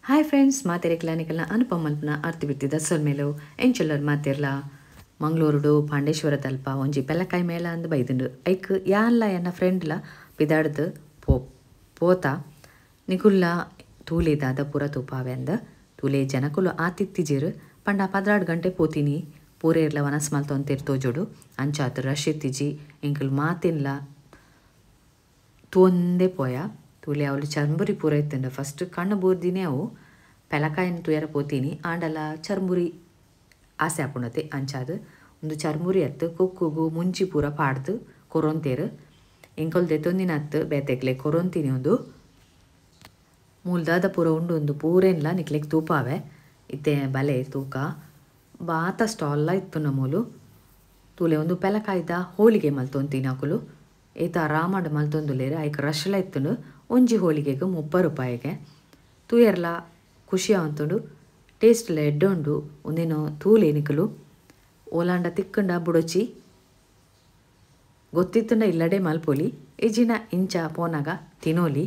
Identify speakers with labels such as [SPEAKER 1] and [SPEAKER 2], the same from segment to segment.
[SPEAKER 1] Hi friends, ಮಾತೆರೆಕ್ಲ ನಿಕಲ್ನ ಅನುಪಮ ಮಲ್ಪುನ ಅರ್ತಿ ಬಿತ್ತಿದ ಸೊಲ್ಮೆಲು ಎಂಚೊಲ್ಲರ್ ಮಾತೆರ್ಲ. ಮಂಗಳೂರುಡು ಪಾಂಡೇಶ್ವರ ತಲ್ಪ ಒಂಜಿ ಪೆಲಕಾಯಿ ಮೇಳ ಅಂದ್ ಬೈದುಂಡು. ಐಕ್ ಯಾನ್ಲ ಎನ್ನ ಫ್ರೆಂಡ್ಲ ಪಿದಾಡ್ದು ಪೋತ ನಿಕುಲ್ಲ ತೂಲೆ ದಾದ ಪೂರ ತೂಪಾವೆ ಅಂದ್. ತೂಲೆ ಜನಕುಲು ಆತಿತ್ತಿಜೆರ್ ಪಂಡ 12 ಗಂಟೆ ಪೋತೀನಿ ಪೂರೇರ್ಲ ವನಸ್ ಮಲ್ತೊಂತೇರ್ ತೋಜೋಡು. ಅಂಚಾತ್ ರಶ್ ಇತ್ತಿಜಿ, ಎಂಕುಲು ಮಾತಿನ್ಲ ತೂವೊಂದೇ ಪೋಯ. ತೂಲೆ ಅವಳು ಚರ್ಮುರಿ ಪೂರ ಇತ್ತುಂಡು. ಫಸ್ಟ್ ಕಣ್ಣು ಬೂರ್ದಿನೇ ಅವು ಪೆಲಕಾಯಿನ ತೂಯರ ಪೋತೀನಿ, ಆಂಡಲ ಚರ್ಮುರಿ ಆಸೆ ಆಪುಂಡತೆ. ಅಂಚಾದ್ ಉಂದು ಚರ್ಮುರಿ ಅತ್ತು ಕುಕ್ಕುಗು ಮುಂಚಿ ಪೂರ ಪಾಡ್ದು ಕೊರೊಂತೇರು. ಎಂಕುಲು ದೆತ್ತೊಂದಿನ ಅತ್ತು ಬೇತೆಗ್ಲೆ ಕೊರೊಂತೀನಿ. ಉಂದು ಮೂಲ್ದಾದ ಪೂರ ಉಂಡು. ಉಂದು ಪೂರೇನ್ಲ ನಿಕ್ಲೆಗ್ ತೂಪಾವೆ. ಇತ್ತೆ ಬಲೆ ತೂಕ ಬಾತ ಸ್ಟಾಲ್ಲ ಇತ್ತು ಮೂಲು. ತೂಲೆ ಒಂದು ಪೆಲಕಾಯ್ದ ಹೋಳಿಗೆ ಮಲ್ತೊಂತೀನಿ ಅಕುಲು. ಏತ ಆರಾಮಡ್ ಮಲ್ತೊಂದುಲ್ಲೆರ್. ಐಕ್ ರಶ್ಲ ಇತ್ತುಂಡು. ಒಂಜಿ ಹೋಳಿಗೆಗೆ 30 ರೂಪಾಯಿಗೆ. ತೂಯರ್ಲ ಖುಷಿ ಆವಂತುಂಡು, ಟೇಸ್ಟ್ಲ ಎಡ್ಡೆ ಉಂಡು. ಉಂದೇನು ತೂಲೆ ನಿಕುಲು ಓಲಾಂಡ ತಿಕ್ಕಂಡ ಬುಡೊಚಿ, ಗೊತ್ತಿತ್ತುಂಡ ಇಲ್ಲಡೆ ಮಲ್ಪೊಲಿ, ಇಜಿನ ಇಂಚ ಪೋನಾಗ ತಿನೋಲಿ.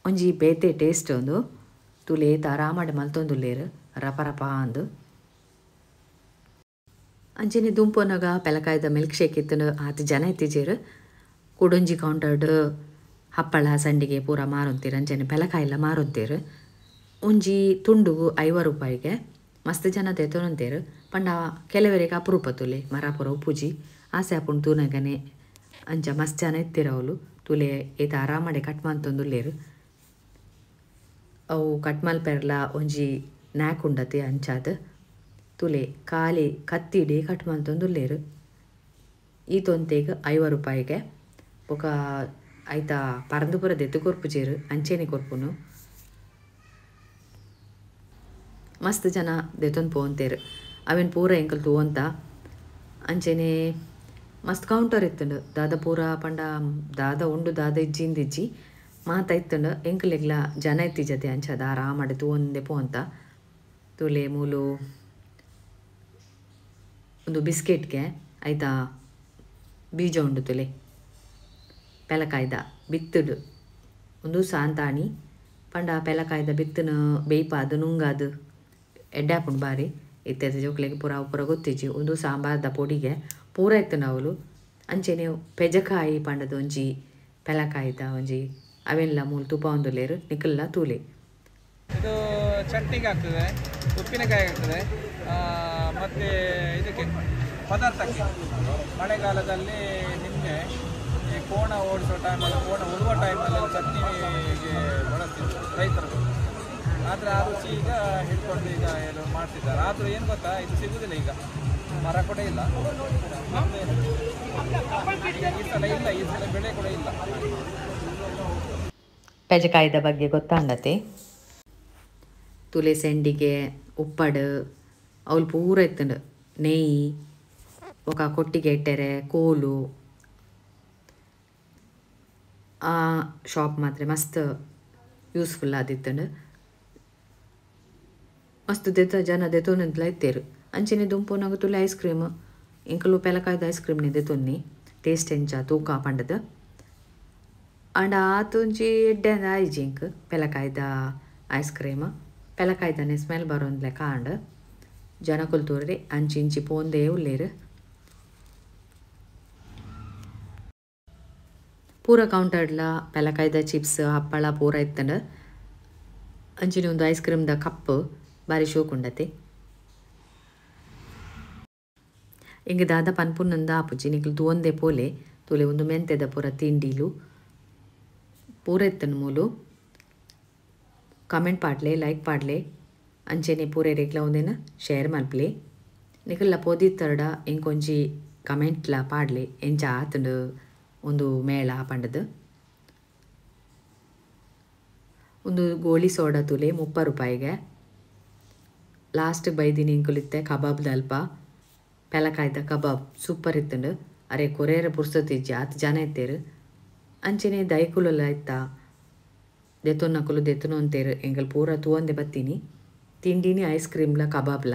[SPEAKER 1] ಒಂಜಿ ಬೇತೆ ಟೇಸ್ಟ್ ಉಂದು. ತೂಲೆ ಏತ ಆರಾಮಡ್ ಮಲ್ತೊಂದುಲ್ಲೆರ್ ರಪ ರಪ ಅಂದು. ಅಂಚೆನೆ ದುಂಪೋನಾಗ ಪೆಲಕಾಯ್ದ ಮಿಲ್ಕ್ ಶೇಕ್ ಇತ್ತುಂಡು. ಆತ್ ಜನ ಇತ್ತಿಜೆರ್. ಕುಡೊಂಜಿ ಕೌಂಟರ್ಡ್ ಹಪ್ಪಳ ಸಂಡಿಗೆ ಪೂರ ಮಾರೊಂತೀರು, ಅಂಚೆನೆ ಪೆಲಕಾಯಿಲ ಮಾರೊಂತೀರು. ಒಂಜಿ ತುಂಡುಗು 50 ರೂಪಾಯಿಗೆ. ಮಸ್ತ್ ಜನ ದೆತೊನೊಂತೇರು. ಪಂಡ ಕೆಲವರಿಗೆ ಅಪರೂಪ ತೂಲೆ ಮರ ಪೂರ ಉಪ್ಪುಜಿ, ಆಸೆ ಆಪುಂಡು ತೂನಗನೆ. ಅಂಚ ಮಸ್ತ್ ಜನ ಇತ್ತೀರ ಅವಳು. ತೂಲೆ ಏತ ಆರಾಮಡೆ ಕಟ್ ಮಲ್ತೊಂದುಲ್ಲೆರ್. ಅವು ಕಟ್ ಮಲ್ಪೆರ್ಲ ಒಂಜಿ ನ್ಯಾಕ್ ಉಂಡತೆ. ಅಂಚಾದ್ ತುಲೆ ಖಾಲಿ ಕತ್ತಿಡೆ ಕಟ್ ಮಲ್ತೊಂದುಲ್ಲೆರ್. ಈ ತೊಂತೆಗ್ 50 ರೂಪಾಯಿಗೆ. ಬೊಕ ಐತ ಪರಂದು ಪೂರ ದೆತ್ತು ಕೊರ್ಪುಜೆರ್, ಅಂಚೆನೆ ಕೊರ್ಪುನು. ಮಸ್ತ್ ಜನ ದೆತ್ತೊಂದು ಪೋಂತೇರು. ಅವೆನ್ ಪೂರ ಎಂಕುಲು ತೂವೊಂತ. ಅಂಚೆನೆ ಮಸ್ತ್ ಕೌಂಟರ್ ಇತ್ತುಂಡು. ದಾದ ಪೂರ ಪಂಡ ದಾದ ಉಂಡು ದಾದ ಇಜ್ಜಿ ಇಂದಿಜ್ಜಿ ಮಾತ ಇತ್ತುಂಡು. ಎಂಕುಲೆಗ್ಲ ಜನ ಇತ್ತಿಜತೆ. ಅಂಚಾದ ಆರಾಮಡ್ ತೂವೊಂದೇ ಪೋಂತ. ತೂಲೆ ಮೂಲು ಒಂದು ಬಿಸ್ಕೆಟ್ಗೆ ಐತ ಬೀಜ ಉಂಡು. ತುಲೆ ಪೆಲಕಾಯ್ದ ಬಿತ್ತುಡು ಉಂದು ಸಾಂತಾಣಿ ಪಂಡ ಪೆಲಕಾಯ್ದ ಬಿತ್ತುನು ಬೇಯ್ಪಾದು ನುಂಗಾದು ಎಡ್ಡೆ ಆಪುಂಡು ಬಾರಿ. ಇತ್ತೆದ ಜೋಕ್ಲೆಗ್ ಪೂರ ಅವು ಪೂರ ಗೊತ್ತಿಜ್ಜಿ. ಉಂದು ಸಾಂಬಾರ್ದ ಪೊಡಿಗೆ ಪೂರ ಇತ್ತುಂಡು ಅವಳು. ಅಂಚೆನೆ ಪೆಜಕಾಯಿ ಪಂಡದ ಒಂಜಿ ಪೆಲಕಾಯ್ದ ಒಂಜಿ ಅವೆನ್ಲ ಮೂಲು ತೂಪಾವೊಂದುಲ್ಲೆರ್. ನಿಕುಲ್ಲ ತೂಲೆ.
[SPEAKER 2] ಇದು ಚಟ್ನಿಗೆ ಆಗ್ತದೆ, ಉಪ್ಪಿನಕಾಯಿ ಆಗ್ತದೆ, ಮತ್ತೆ ಇದಕ್ಕೆ ಪದಾರ್ಥಕ್ಕೆ. ಮಳೆಗಾಲದಲ್ಲಿ ಹಿಂದೆ ಈ ಕೋಣ ಓಡಿಸೋ ಟೈಮಲ್ಲಿ, ಕೋಣ ಉಳುವ ಟೈಮಲ್ಲಿ ಚಟ್ನಿಗೆ ಬಳಸ್ತಿದ್ರು ರೈತರು. ಆದರೆ ಆ ರುಚಿ ಈಗ ಹಿಡ್ಕೊಂಡು ಈಗ ಏನು ಮಾಡ್ತಿದ್ದಾರೆ. ಆದರೂ ಏನು ಗೊತ್ತಾ, ಇದು ಸಿಗುವುದಿಲ್ಲ ಈಗ, ಮರ ಕೂಡ ಇಲ್ಲ. ಮತ್ತೆ ಈ ಸಲ ಇಲ್ಲ, ಈ ಸಲ ಬೆಳೆ ಕೂಡ ಇಲ್ಲ.
[SPEAKER 1] ಪೆಜಕಾಯಿದ ಬಗ್ಗೆ ಗೊತ್ತಾಂಡತೆ. ತುಲೆ ಸೆಂಡಿಗೆ ಉಪ್ಪಡು ಅವಳು ಪೂರ ಇತ್ತುಂಡು. ನೆಯ್ಯಿ ಬೊಕ ಕೊಟ್ಟಿಗೆ ಇಟ್ಟರೆ ಕೋಲು. ಆ ಶಾಪ್ ಮಾತ್ರ ಮಸ್ತ್ ಯೂಸ್ಫುಲ್ ಆದಿತ್ತುಂಡು. ಮಸ್ತ್ ದೆತ ಜನ ದೆತೊನಂತಲ ಇತ್ತೇರು. ಅಂಚೆನೆ ದುಂಪೋನಾಗ ತುಲೆ ಐಸ್ ಕ್ರೀಮ್ ಎಂಕುಲು ಪೆಲಕಾಯ್ದ ಐಸ್ ಕ್ರೀಮ್ನೆ ದೆತೊನ್ನಿ. ಟೇಸ್ಟ್ ಎಂಚ ತೂಕ ಪಂಡದು. ಆಂಡ ಆತೊಂಜಿ ಎಡ್ಡೆ ಆಯ್ಜಿ ಎಂಕ್ ಪೆಲಕಾಯ್ದ ಐಸ್ ಕ್ರೀಮ್. ಪೆಲಕಾಯ್ದನೆ ಸ್ಮೆಲ್ ಬರೋಂದ್ ಲೆಕ್ಕ ಆಂಡ್. ಜನಕುಲು ತೂರ್ರೆ ಅಂಚಿ ಇಂಚಿ ಪೋಂದೇ ಉಲ್ಲೇರು. ಪೂರ ಕೌಂಟರ್ಡ್ಲ ಪೆಲಕಾಯ್ದ ಚಿಪ್ಸ್ ಹಪ್ಪಳ ಪೂರ ಇತ್ತುಂಡು. ಅಂಚಿನ ಒಂದು ಐಸ್ ಕ್ರೀಮ್ದ ಕಪ್ ಬಾರಿ ಶೋಕ್ ಉಂಡತೆ. ಇಂಗ್ ದಾದ ಪನ್ಪುನಂದ ಆಪುಜಿ, ನಿಕುಲು ತೂವೊಂದೇ ಪೋಲೆ. ತೂಲೆ ಒಂದು ಮೆಂತೆದ ಪೂರ ತಿಂಡಿಲು ಪೂರ ಇತ್ತುಂಡು ಮೂಲು. ಕಮೆಂಟ್ ಪಾಡ್ಲೆ, ಲೈಕ್ ಪಾಡ್ಲೆ, ಅಂಚೆನೆ ಪೂರೆರೆಗ್ಲ ಒಂದೇನ ಶೇರ್ ಮಲ್ಪಲೆ. ನಿಕುಲ್ಲ ಪೋದಿತ್ತರ್ಡ ಇಂಕೊಂಜಿ ಕಮೆಂಟ್ಲ ಪಾಡ್ಲೆ ಎಂಚ ಆತುಂಡು ಒಂದು ಮೇಳ ಪಂಡದು. ಒಂದು ಗೋಲಿ ಸೋಡಾ ತುಲೆ 30 ರೂಪಾಯಿಗೆ. ಲಾಸ್ಟ್ ಬೈದಿನಿ ಇಂಕುಲಿತ್ತೆ ಕಬಾಬ್ ದಲ್ಪ. ಪೆಲಕಾಯ್ದ ಕಬಾಬ್ ಸೂಪರ್ ಇತ್ತುಂಡು. ಅರೆ ಕೊರೇರ ಪುರ್ಸೊತ್ತಿಜ್ಜಿ, ಆತ್ ಜನ ಇತ್ತೇರು. ಅಂಚೆನೆ ದೈಕುಲೆಲ್ಲ ಇತ್ತ ದೆತೊನ್ನಕುಲು ದೆತೊನೊಂತೇರು. ಎಂಕುಲು ಪೂರ ತೂವೊಂದೆ ಬತ್ತೀನಿ. ತಿಂಡಿನಿ ಐಸ್ ಕ್ರೀಮ್ಲ ಕಬಾಬ್ಲ.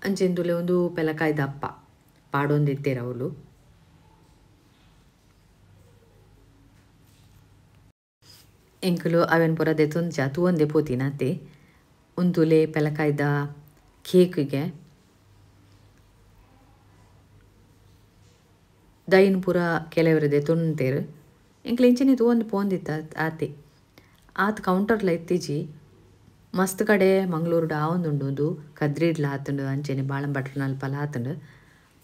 [SPEAKER 1] ಅಂಚೆನೆ ತುಲೆ ಒಂದು ಪೆಲಕಾಯ್ದ ಅಪ್ಪ ಪಾಡೊಂದಿತ್ತೇರು ಅವಳು. ಎಂಕುಲು ಅವೆನ್ ಪೂರ ದೆತೊಂಜ ತೂವಂದೆ ಪೋತಿನಾತೆ ಉಂತುಲೆ ಪೆಲಕಾಯ್ದ ಕೇಕ್ಗೆ ದೈನ್ ಪೂರ ಕೆಲವರು ದೆತೊಂತೇರು ಎಂಕ್ಲು ಇಂಚನೆ ತೂವೊಂದು ಪೋಂದಿತ್ತ ಆತೆ ಆತ್ ಕೌಂಟರ್ಲ ಇತ್ತೀಚಿ ಮಸ್ತ್ ಕಡೆ ಮಂಗಳೂರುಡು ಆವೊಂದುಂಡು ಕದ್ರಿಡ್ಲ ಆತುಂಡು ಅಂಚನೆ ಬಾಳಂಬಟ್ರನಲ್ಪಲ ಆತುಂಡು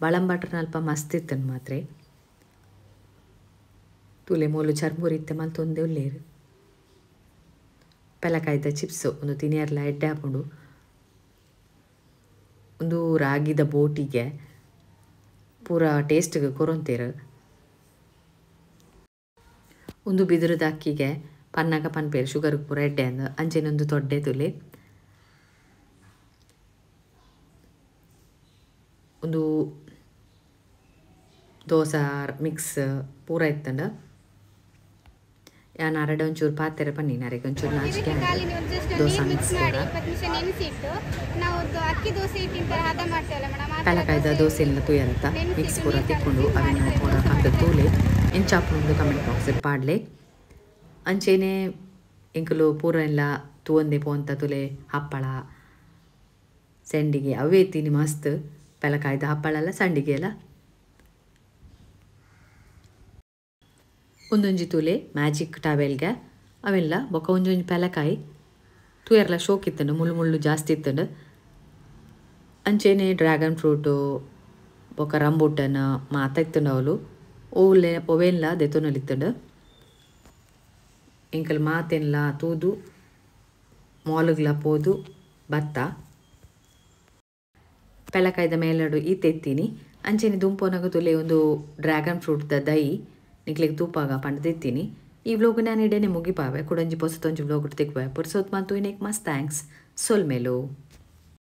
[SPEAKER 1] ಬಾಳಂಬಟ್ರನಲ್ಪ ಮಸ್ತ್ ಇತ್ತುಂಡು ಮಾತ್ರೆ ತೂಲೆ ಮೂಲು ಚರ್ಮುರಿ ಇತ್ತೆ ಮಲ್ತೊಂದೇ ಉಲ್ಲೇರು ಪೆಲಕಾಯ್ದ ಚಿಪ್ಸ್ ಒಂದು ತಿನಿಯರ್ಲ ಎಡ್ಡೆ ಆಪುಂಡು ಒಂದು ರಾಗಿದ ಬೋಟಿಗೆ ಪೂರ ಟೇಸ್ಟ್ಗೆ ಕೊರೊಂತೇರು ಒಂದು ಬಿದಿರದ ಅಕ್ಕಿಗೆ ಪನ್ನಾಗ ಪನ್ಪೇರು ಶುಗರ್ ಪೂರ ಎಡ್ಡೆ ಅಂದು ಅಂಚೆನೊಂದು ತೊಡ್ಡೆ ತುಲೆ ಒಂದು ದೋಸೆ ಮಿಕ್ಸ್ ಪೂರ ಇತ್ತಂಡ ಯಾನ್ ಅರಡೆ ಒಂಚೂರು ಪಾತ್ರೆ ಪನ್ನಿ ನರೆಗೆ ಒಂಚೂರು ನಾಚಿಕೆ ದೋಸೆ ಮಿಕ್ಸ್ ಪೆಲಕಾಯ್ದ ದೋಸೆ ಎಲ್ಲ ತೂಯರತ್ತ ಮಿಕ್ಸ್ ಪೂರ ತಿಕ್ಕೊಂಡು ಅವೆಲ್ಲ ಪೂರ ಪಕ್ಕ ತೂಲೆ ಎಂಚಾಪುಂಡು ಕಮೆಂಟ್ ಬಾಕ್ಸ್ ಪಾಡ್ಲೆ ಅಂಚೆನೆ ಎಂಕುಲು ಪೂರ ಎಲ್ಲ ತೂವಂದೆ ಪೋಂತ ತುಲೆ ಹಪ್ಪಳ ಸಂಡಿಗೆ ಅವೇ ತಿನ್ನಿ ಮಸ್ತ್ ಪೆಲಕಾಯ್ದ ಹಪ್ಪಳ ಸಂಡಿಗೆ ಎಲ್ಲ ಒಂದೊಂಜಿ ತೂಲೆ ಮ್ಯಾಜಿಕ್ ಟವೆಲ್ಗೆ ಅವೆಲ್ಲ ಬೊಕ್ಕ ಒಂಜೊಂಜಿ ಪೆಲಕಾಯಿ ತೂಯರ್ಲ ಶೋಕ್ ಇತ್ತಂಡು ಮುಳ್ಳು ಮುಳ್ಳು ಜಾಸ್ತಿ ಇತ್ತಂಡು ಅಂಚೆನೆ ಡ್ರ್ಯಾಗನ್ ಫ್ರೂಟು ಬೊಕ್ಕ ರಂಬೂಟನ್ ಮಾತ ಇತ್ತಂಡು ಅವಲು ಓಲೆ ಒವೆನ್ಲ ದೆತೊನಲಿತ್ತಂಡು ಎಂಕಲ್ ಮಾತೆನ್ಲ ತೂದು ಮಾಲುಗ್ಲ ಪೋದು ಬತ್ತ ಪೆಲಕಾಯ್ದ ಮೇಲಡು ಈ ತೆತ್ತೀನಿ ಅಂಚೆನೆ ದುಂಪೋನಗ ತುಲೆ ಒಂದು ಡ್ರ್ಯಾಗನ್ ಫ್ರೂಟ್ದ ದೈ ನಿಕ್ಲೆಗ್ ತೂಪಾಗ ಪಂಡ ತೆತ್ತೀನಿ ಈ ವ್ಲೋಗ್ ನಾನು ಇಡೇನೆ ಮುಗಿಪಾವೆ ಕುಡಂಜಿ ಪೊಸತೊಂಜಿ ವ್ಲೋಗ್ ತಿಕ್ವೆ ಪುರ್ಸೋತ್ ಮಾತು ಇನ್ನೇಕ್ ಮಸ್ತ್ thanks ಸೊಲ್ಮೇಲು.